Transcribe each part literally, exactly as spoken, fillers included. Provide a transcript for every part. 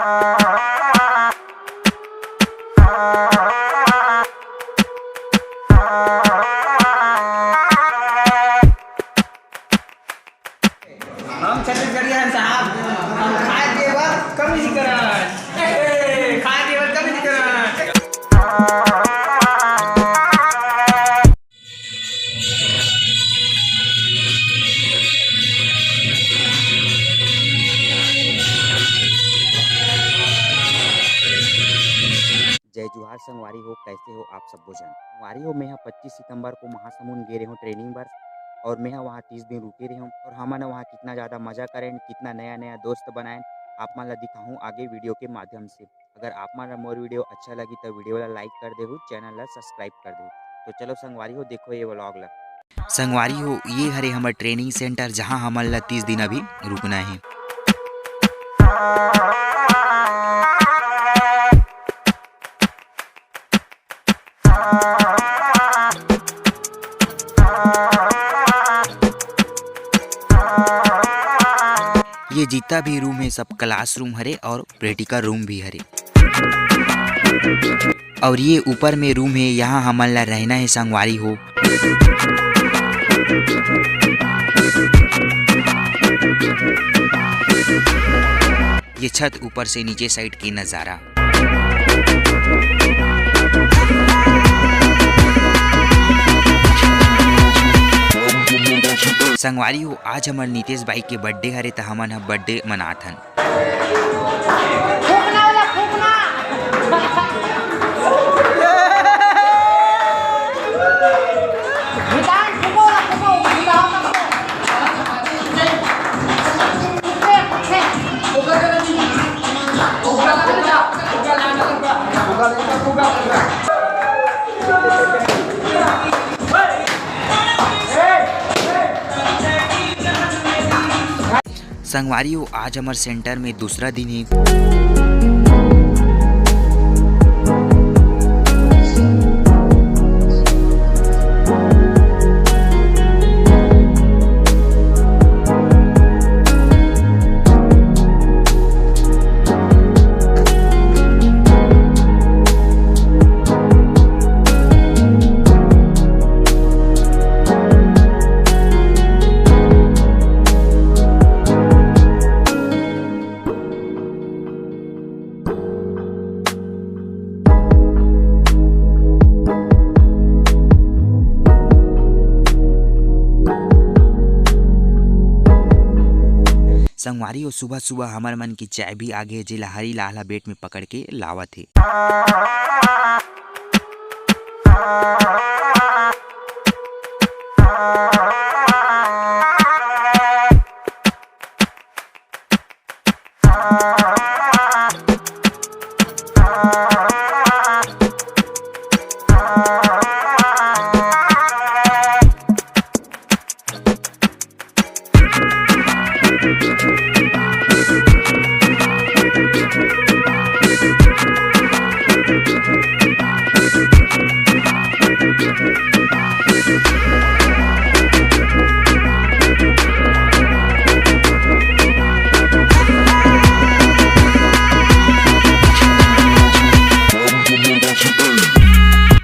हम छत्तीसगढ़िया हन साहब, हम खाए पिए बर कमी नहीं करन। ए, खाए पिए बर कमी नहीं करन। जय जोहार संगवारी हो, कैसे हो आप सब्बो झन? संगवारी हो, मैं ह पच्चीस सितंबर को महासमुंद गे रहे हूँ ट्रेनिंग बर, और मैं ह वहाँ तीस दिन रुके रहे हूँ, और हमन ह वहाँ कितना ज़्यादा मजा करें, कितना नया नया दोस्त बनाएं, आप मन ला दिखाहूँ आगे वीडियो के माध्यम से। अगर आप मन ला मोर वीडियो अच्छा लगी तो वीडियो ला लाइक कर देहू, चैनल ला सब्सक्राइब कर देहू। तो चलो संगवारी हो, देखो ये व्लॉग ला। संगवारी हो, ये हरे हमर ट्रेनिंग सेंटर, जहाँ हमन ला तीस दिन अभी रुकना है। ये जितना भी रूम है, सब क्लासरूम हरे और प्रैक्टिकल रूम भी हरे। और ये ऊपर में रूम है, यहाँ हमन ला रहना है संगवारी हो। ये छत ऊपर से नीचे साइड के नजारा। संगवारी हो, आज हमर नीतीश भाई के बर्थडे हरे, त हमन ह बर्थडे मनात हन। फूकना वाला फूकना। निकाल, फूको वाला फूको, फूको वाला फूको। फूके, फूके। संगवारी हो, आज हमर सेंटर में दूसरा दिन है। संगवारी हो, सुबह सुबह हमर मन के चाय भी आगे, जेला हरी लाल ह बेट में पकड़ के लावत हे।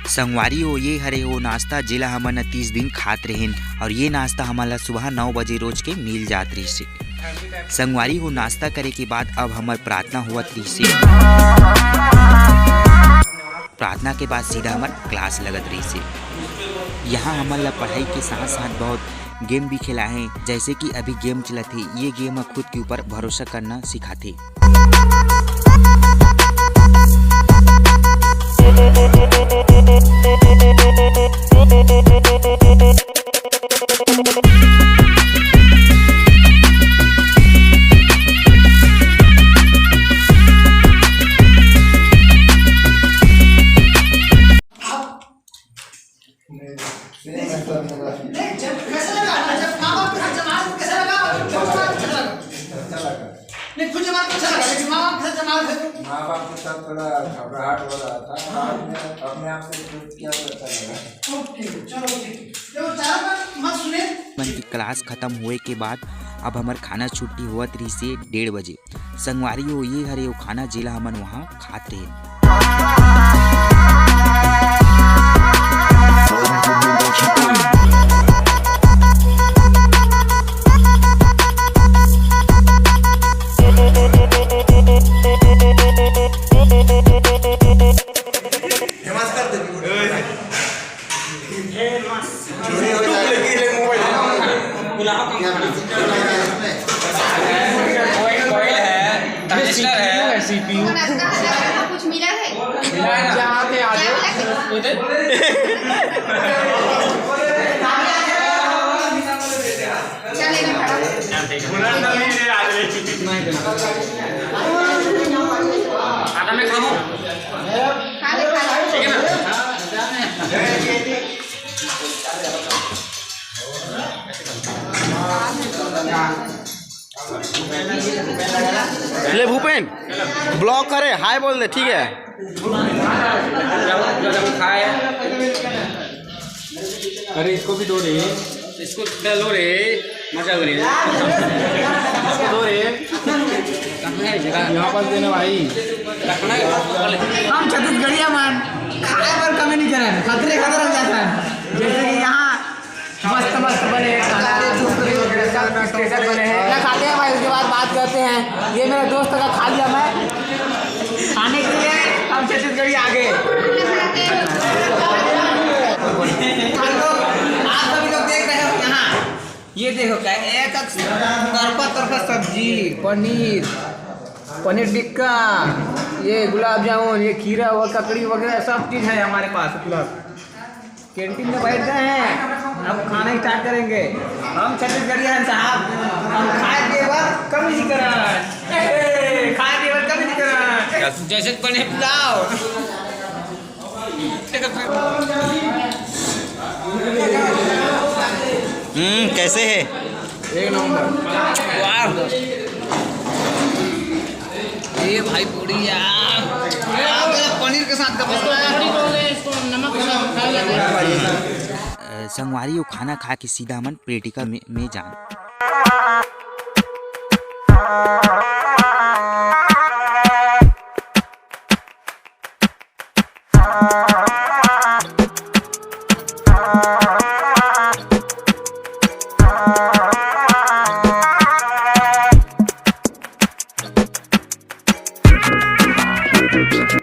संगवारी हो, ये हरे वो नाश्ता, जेला हमन ह तीस दिन खात रहेन, और ये नाश्ता हमन ला सुबह नौ बजे रोज के मिल जात रहिस हे। संगवारी हो, नाश्ता करे के बाद अब हमर प्रार्थना होवत रहिस हे। प्रार्थना के बाद सीधा हमर क्लास लगत रहिस हे। यहाँ हमन ला पढ़ाई के साथ-साथ बहुत गेम भी खिलाए, जैसे कि अभी गेम चलत हे, ये गेम ह खुद के ऊपर भरोसा करना सिखाथे। नहीं, जब कैसा लगा? जब माँ बाप के साथ जमा, कैसा लगा? जब जमा, कैसा लगा? अच्छा लगा। नहीं, खुद जमा अच्छा लगा, लेकिन माँ बाप के साथ जमा है। माँ बाप के साथ थोड़ा घबराहट हो रहा था। हाँ। अपने, अपने आप से खुद किया तो अच्छा लगा। ओके, चलो ठीक है। तो चारों बात मत सुने। मन की क्लास खत्म होए के बाद अब हमर खाना छुट्टी होवत रहिसे डेढ़ बजे। संगवारी हो, ये हरे वो खाना, जेला हमन वहाँ खात रहेन। ऑयल है, ट्रांजिस्टर है। सीपीयू। कुछ मिला है? मिला है ना? यहाँ पे आ जाओ। क्या लेना पड़ा? आधा मैं खाऊं? खा ले, खा ले। ठीक है ना? ले भूपेन, ब्लॉक करे, हाय बोल दे, ठीक है। अरे इसको भी दो रे। इसको लो रे, मजा हो रही है। इसको दो रे। कहाँ है जगह? यहाँ पास देना भाई। रखना है। हम छत्तीसगढ़िया मन खाए बर कमी नहीं करन, खतरे खतरे हो जाता है। जैसे कि यहाँ मस्त मस्त बने खाना, कुरकुरे वगैरह सब स्पेशल बने हैं। क्या खाते हैं भाई, उसके बाद बात करते हैं। ये मेरे दोस्त का खा लिया मैं, खाने के लिए हम छत्तीसगढ़ी आ गए। हम लोग, आप सभी लोग देख रहे हो यहाँ, ये देखो क्या एक एक तरफा तरफा सब्जी, पनीर, पनीर टिक्का, ये गुलाब जामुन, ये खीरा व ककड़ी वगैरह सब चीज़ है हमारे पास उपलब्ध। कैंटीन में बैठ गए हैं, अब खाना स्टार्ट करेंगे। हम छत्तीसगढ़िया हैं साहब, हम खाए पिए बर कमी नहीं करन। ए, खाए पिए बर कमी नहीं करन। जैसे बने पुलाव। हम्म, कैसे है? एक नंबर। वाह। ये भाई पूरी यार, आप पनीर के साथ का मसाला है। इसको नमक के साथ खाया जाता है। अ, संगवारी हो, खाना खा के सीधा हमन प्रेटिका में, में जान।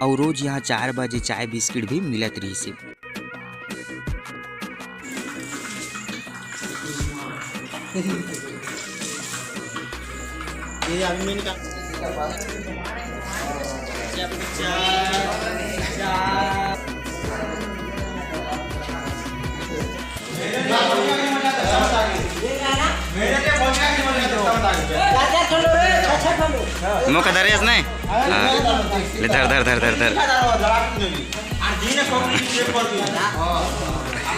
अउ रोज यहाँ चार बजे चाय बिस्किट भी मिलत रहिसे। ये अभी मैंने कहा, मोका दरेस नहीं? हाँ। ले धर, धर, धर, धर, धर।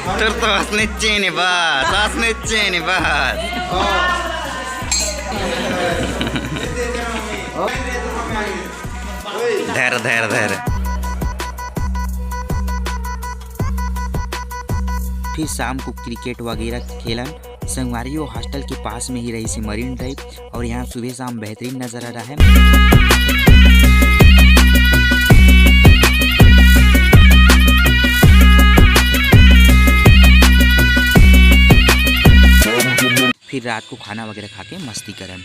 तोर तो हंसने चेने बस, हंसने चेने बस। धर, धर, धर। फिर शाम को क्रिकेट वगैरह खेलन। संगवारी हो, हॉस्टल के पास में ही रहिसे मरीन ड्राइव और यहाँ सुबह शाम बेहतरीन नज़ारा रहे। फिर रात को खाना वगैरह खा के मस्ती करन।